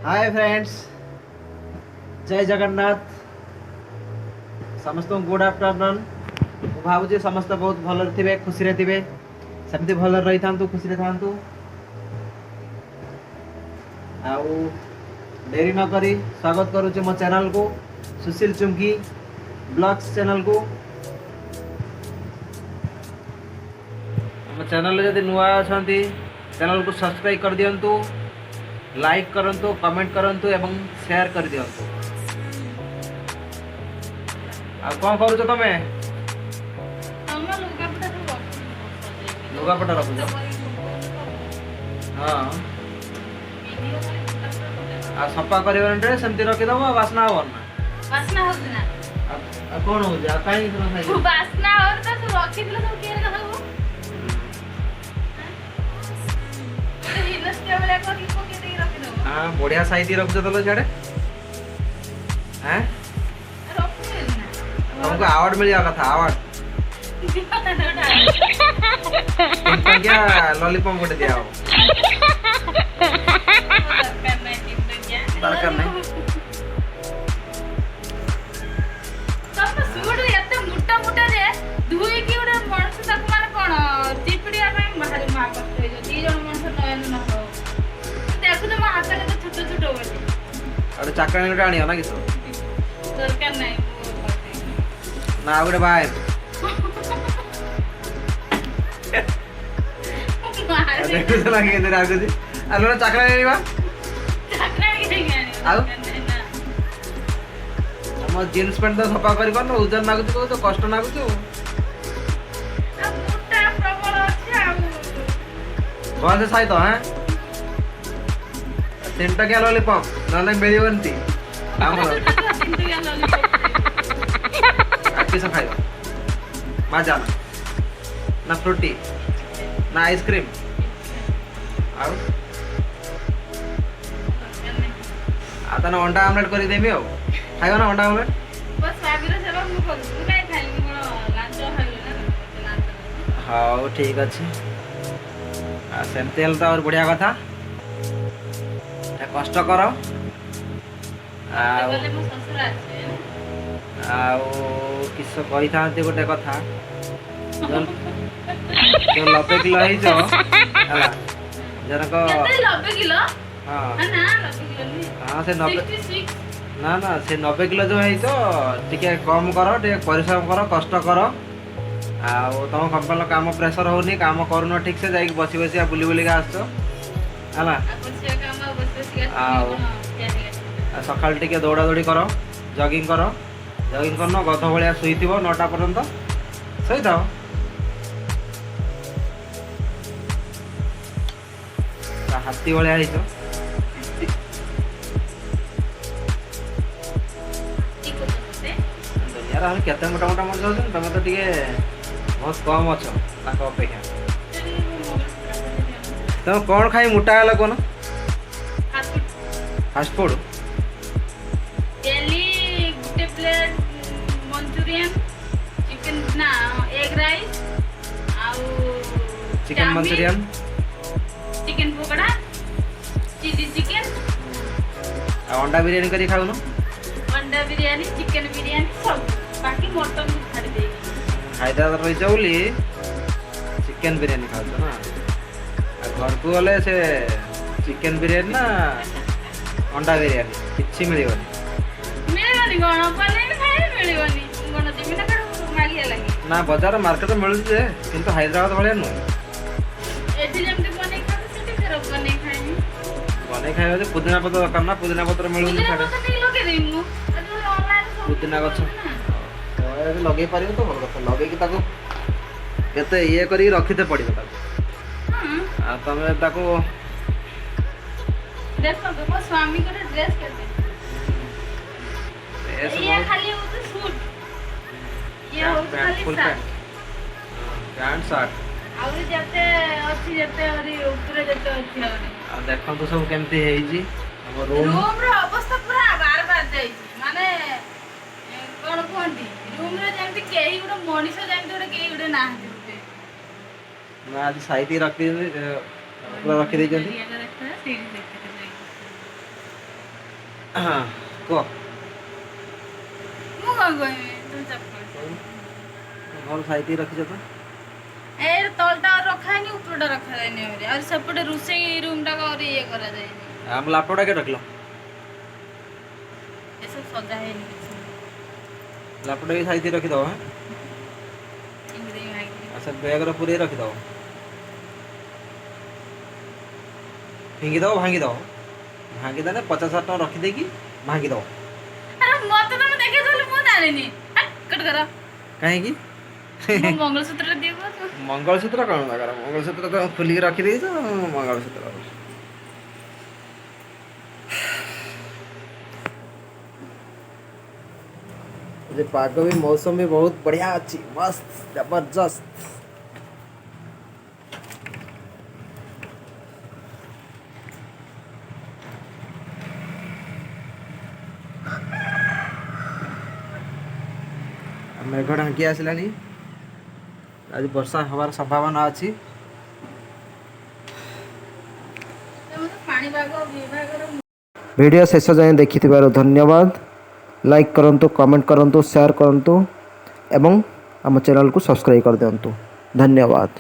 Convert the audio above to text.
ହାଏ friends, ଜୟ ଜଗନ୍ନାଥ। ସମସ୍ତଙ୍କୁ good afternoon. ମୁଁ ଭାବୁଛି ସମସ୍ତେ ବହୁତ ଭଲରେ ଥିବେ, ଖୁସିରେ ଥିବେ। ସେମିତି ଭଲରେ ରହିଥାନ୍ତୁ, ଖୁସିରେ ଥାନ୍ତୁ। ଆଉ ଡେରି ନ କରି ସ୍ୱାଗତ କରୁଛି ମୋ ଚ୍ୟାନେଲକୁ, ସୁଶୀଲ ଚୁମ୍କି ବ୍ଲଗ୍ସ ଚ୍ୟାନେଲକୁ। ଆମ ଚ୍ୟାନେଲରେ ଯଦି ନୂଆ ଅଛନ୍ତି, ଚ୍ୟାନେଲକୁ ସବସ୍କ୍ରାଇବ୍ କରିଦିଅନ୍ତୁ, ଲାଇକ୍ କରନ୍ତୁ, କମେଣ୍ଟ କରନ୍ତୁ ଏବଂ ସେୟାର କରିଦିଅନ୍ତୁ। ଆଉ କ'ଣ କରୁଛ ତମେ? ତମ ଲୁଗାପଟା ସବୁ ରଖୁଛି। ଲୁଗାପଟା ରଖୁଛ? ହଁ, ଆଉ ସଫା କରିବନି ଡ୍ରେସ୍, ସେମିତି ରଖିଦବ, ବାସ୍ନା ହବ ନା? ବାସ୍ନା ହଉଛି ନା? ଆଉ କ'ଣ ହଉଛି? ଆଉ କାହିଁକି ସାଇଜ? ବାସ୍ନା ହଉନି ତ? ସବୁ ରଖିଥିଲେ ସବୁ କିଏ ସବୁ ହିନସ୍ତା ଭଳିଆ କରିକି ପକେଇ ଦେଇକି ରଖିଦବ। ହଁ, ବଢିଆ ସାଇତି ରଖୁଛ ତଲ ସିଆଡ଼େ। ଆଁ ରଖୁନି ନା? ତମକୁ ଆୱାର୍ଡ ମିଳିବା କଥା, ଆୱାର୍ଡ। 3 ଟଙ୍କିଆ ଲଲିପପ୍ ଗୋଟେ ଦିଆହବ। ଦରକାର ନାହିଁ 3 ଟଙ୍କିଆ। ଦରକାର ନାହିଁ। ତମ ସୁଟ ଏତେ ମୋଟା ମୋଟା ଯେ ଧୋଇକି ଗୋଟେ ମଣିଷ ତାକୁ ମାନେ କଣ ଚିପିଡ଼ିବା ପାଇଁ ଭାରି ମା କଷ୍ଟ ହେଇଯିବ। ଦି ଜଣ ମଣିଷ ନୟନ ନ ହଉ। ଦେଖୁଛ ମୋ ହାତ କେତେ ଛୋଟ ଛୋଟ ବୋଲି। ଆଉ ଗୋଟେ ଚାକରାଣୀ ଗୋଟେ ଆଣିବ ନା କିସ? ଦରକାର ନାହିଁ, ମୁଁ କରିଦେବି। ନା ଆଉ ଗୋଟେ ବାହା ହେବି? ମାରିବି। ଦେଖୁଛ ନା କେମିତି ରାଗୁଛି? ଆଉ ନହେଲେ ଚାକରାଣୀ ଆଣିବା। ଚାକରାଣୀ କାହିଁକି ଆଣିବ? ଆଉ? ଦରକାର ନାହିଁ ନା। ଆମ ଜିନ୍ସ ପ୍ୟାଣ୍ଟ ତ ସଫା କରିପାରୁନ, ଓଜନ ନାଗୁଛି କହୁଛ, କଷ୍ଟ ନାଗୁଛି। ଆଉ ମୋଟା ପ୍ରବଳ ଅଛି ଆଉ। ଭଲସେ ସାଇତ। ହଁ, 3 ଟଙ୍କିଆ ଲଲିପପ୍ ନହେଲେ ମିଳିବନି ଆମର। 3 ଟଙ୍କିଆ lollipop ଦେବି। ଆଉ କିସ ଖାଇବ? ମାଜା ନା ଫ୍ରୁଟି ନା ଆଇସ୍କ୍ରିମ୍? ଆଉ? ଦରକାର ନାହିଁ। ଆଉ ତାହେଲେ ଅଣ୍ଡା ଆମଲେଟ୍ କରିଦେବି, ଆଉ ଖାଇବ ନା ଅଣ୍ଡା ଆମଲେଟ୍? ମୋ ସ୍ୱାମୀର ସେବା ମୁଁ କରୁଛି, ମୁଁ କାଇଁ ଖାଇବି? ମୁଁ କଣ ଲାଞ୍ଚ ଖାଇବି ନା କଣ? ମତେ ଲାଞ୍ଚ ଦଉଛି। ହଉ, ଠିକ୍ ଅଛି। ଆଉ ସେମିତି ହେଲେ ତ ଆହୁରି ବଢ଼ିଆ କଥା। ଟିକେ କଷ୍ଟ କର ଆଉ। ଗଲେ ମୋ ଶ୍ୱଶୁର ଆସିବେ ନା। ଆଉ କିସ କହିଥାନ୍ତି ଗୋଟେ କଥା, ଯୋଉ 90 କିଲୋ ହେଇଛ ହେଲା ଜଣକ। କେତେ, 90 କିଲୋ? ହଁ। ନା, 90 କିଲୋ ନୁହେଁ। ହଁ, ସେ 90। 66। ନା ନା, ସେ 90 କିଲୋ ଯୋଉ ହେଇଛ, ଟିକେ କମ୍ କର, ଟିକେ ପରିଶ୍ରମ କର, କଷ୍ଟ କର। ଆଉ ତମ କମ୍ପାନୀର କାମ ପ୍ରେସର ହଉନି, କାମ କରୁନ ଠିକ୍ ସେ, ଯାଇକି ବସି ବସି ଆଉ ବୁଲି ବୁଲିକା ଆସୁଛ ହେଲା। ଆଉ ବସିବା କାମ, ଆଉ ବସି ବସିକା ଆଉ- କଣ ଠିଆ ହେଇକି ଆସିବ? ଆଉ ସକାଳୁ ଟିକେ ଦୌଡ଼ା ଦୌଡ଼ି କର, ଜଗିଂ କର। ଜଗିଂ କରୁନ, ଗଧ ଭଳିଆ ଶୋଇଥିବ 9ଟା ପର୍ଯ୍ୟନ୍ତ, ଶୋଇଥାଅ। ପୁରା ହାତୀ ଭଳିଆ ହେଇଛ। ଠିକ୍ କହୁଛ ମତେ। ଦୁନିଆରେ ଆହୁରି କେତେ ମୋଟା ମୋଟା ମଣିଷ ଅଛନ୍ତି, ତମେ ତ ଟିକେ ବହୁତ କମ୍ ଅଛ ତାଙ୍କ ଅପେକ୍ଷା। ତମେ କ'ଣ ଖାଇ ମୋଟା ହେଲା କହୁନ? Fast food. Fast food? Daily ଗୋଟେ ପ୍ଲେଟ୍ ମଞ୍ଚୁରିଆନ୍, ଚିକେନ ନା ଏଗ ରାଇସ୍ ଆଉ chicken Manchurian, chicken pakora, chilli chicken. ଆଉ ଅଣ୍ଡା ବିରିୟାନୀ କରି ଖାଉନ? ଅଣ୍ଡା ବିରିୟାନୀ, ଚିକେନ ବିରିୟାନୀ ସବୁ, ବାକି ମଟନ ଛାଡ଼ି ଦେଇକି। ହାଇଦ୍ରାବାଦ ରହିଛ ବୋଲି ଚିକେନ ବିରିୟାନୀ ଖାଉଛ ନା? ଆଉ ଘରକୁ ଗଲେ ସେ ଚିକେନ ବିରିୟାନୀ ନା ଅଣ୍ଡା ବିରିୟାନୀ କିଛି ମିଳିବନି। ମିଳିବନି କଣ? ପନିର ଖାଇଲେ ମିଳିବନି? ମୁଁ କଣ ଯିବି ନା କାଠୁ ମାଗିବା ଲାଗି? ନା, ବଜାର ମାର୍କେଟରେ ମିଳୁଛି ଯେ, କିନ୍ତୁ ହାଇଦ୍ରାବାଦ ଭଳିଆ ନୁହେଁ। ଏଠି ଯେମିତି ବନେଇ ଖାଉଛୁ, ସେଠି ଫେର ବନେଇ ଖାଇବି। ବନେଇ ଖାଇବା ଯେ ପୁଦିନା ପତ୍ର ଦରକାର ନା, ପୁଦିନା ପତ୍ର ମିଳୁନି ପୁଦିନା ସିଆଡ଼େ। ପତ୍ର ନେଇକି ଲଗେଇଦେବି ମୁଁ। ଅନଲାଇନ ସବୁ ପୁଦିନା ଗଛ। ମିଳୁଛି ନା। ଯଦି ଲଗେଇ ପାରିବ ତ ଭଲ କଥା। ଲଗେଇକି ତାକୁ କେତେ ଇଏ କରିକି ରଖିତେ ପଡ଼ିବ ତାକୁ। ଆଉ ତମେ ତାକୁ ଦେଖନ୍ତୁ ମୋ ସ୍ୱାମୀଙ୍କର ଡ୍ରେସ୍ କେତେ। ଡ୍ରେସ୍ ଇଏ ବହୁତ। ଖାଲି ହଉଛି ସୁଟ୍, ଇଏ ହଉଛି ପ୍ୟାଣ୍ଟ, ଖାଲି full shirt. Pant, pant shirt. ଆହୁରି ଯେତେ ଅଛି, ଯେତେ ଆହୁରି ଉପରେ ଯେତେ ଅଛି ଆହୁରି। ଆଉ ଦେଖନ୍ତୁ ସବୁ କେମିତି ହେଇଛି ଆମ ରୁମ୍। ରୁମ୍ ର ଅବସ୍ଥା ପୁରା ବାର ବାର ଯାଇଛି। ମାନେ କଣ କୁହନ୍ତି, ରୁମ୍ ରେ ଯେମିତି କେହି ଗୋଟେ ମଣିଷ ଯେମିତି ଗୋଟେ କେହି ଗୋଟେ ନାହାନ୍ତି ଗୋଟେ। ନା, ଆଜି ସାଇତି ରଖିଦେଇଛନ୍ତି, ପୁରା ରଖିଦେଇଛନ୍ତି। ସେଇଠି ଦେଖ। କୁହ। ମୁଁ କଣ କହିବି? তুমি ଚୁପ୍ କର। ଭଲ ସାଇତିକି ରଖିଛ ତ। ଏ ତଳଟା ଆଉ ରଖା ହେଇନି, ଉପରଟା ରଖାଯାଇନି ଆହୁରି। ଆଉ ସେପଟେ ରୋଷେଇ ରୁମ୍ ଟା ଆହୁରି ଇଏ କରାଯାଇନି। ଆମ ଲାପଟପଟା କେ ରଖିଲ? ଏସବୁ ସଜା ହେଇନି କିଛି। ଲାପଟପ ବି ସାଇତିକି ରଖିଦବ। ହଁ। ଫିଙ୍ଗି ଦେବି ଭାଙ୍ଗିକି। ଆଚ୍ଛା, ବ୍ୟାଗରେ ପୁରେଇ ରଖିଦବ, ଫିଙ୍ଗିଦବ, ଭାଙ୍ଗିଦବ। ଭାଙ୍ଗିଦେଲେ 50,000 ଟଙ୍କା ରଖିଦେଇକି ଭାଙ୍ଗିଦବ। ଆରେ, ମତେ ତମେ ଦେଖେଇଛ ବୋଲି ମୁଁ ଜାଣିନି। କଟ କର। କାହିଁକି? ମୋ ମଙ୍ଗଳସୂତ୍ର ଦିଅ କହୁଛ। ମଙ୍ଗଳସୂତ୍ର କ'ଣ ଦରକାର? ମଙ୍ଗଳସୂତ୍ର ତ ଖୋଲିକି ରଖିଦେଇଛ। ମଙ୍ଗଳସୂତ୍ର। ଆଜି ପାଗ ବି, ମୌସମ ବି ବହୁତ ବଢ଼ିଆ ଅଛି, ମସ୍ତ, ଜବରଦସ୍ତ। ଆଉ ମେଘ ଢାଙ୍କି ଆସିଲାଣି, ଆଜି ବର୍ଷା ହେବାର ସମ୍ଭାବନା ଅଛି। ପାଣିପାଗ ବିଭାଗର ଭିଡ଼ିଓ ଶେଷ ଯାଏଁ ଦେଖିଥିବାରୁ ଧନ୍ୟବାଦ। ଲାଇକ୍ କରନ୍ତୁ, କମେଣ୍ଟ କରନ୍ତୁ, ସେୟାର କରନ୍ତୁ ଏବଂ ଆମ ଚ୍ୟାନେଲକୁ ସବସ୍କ୍ରାଇବ୍ କରିଦିଅନ୍ତୁ। ଧନ୍ୟବାଦ।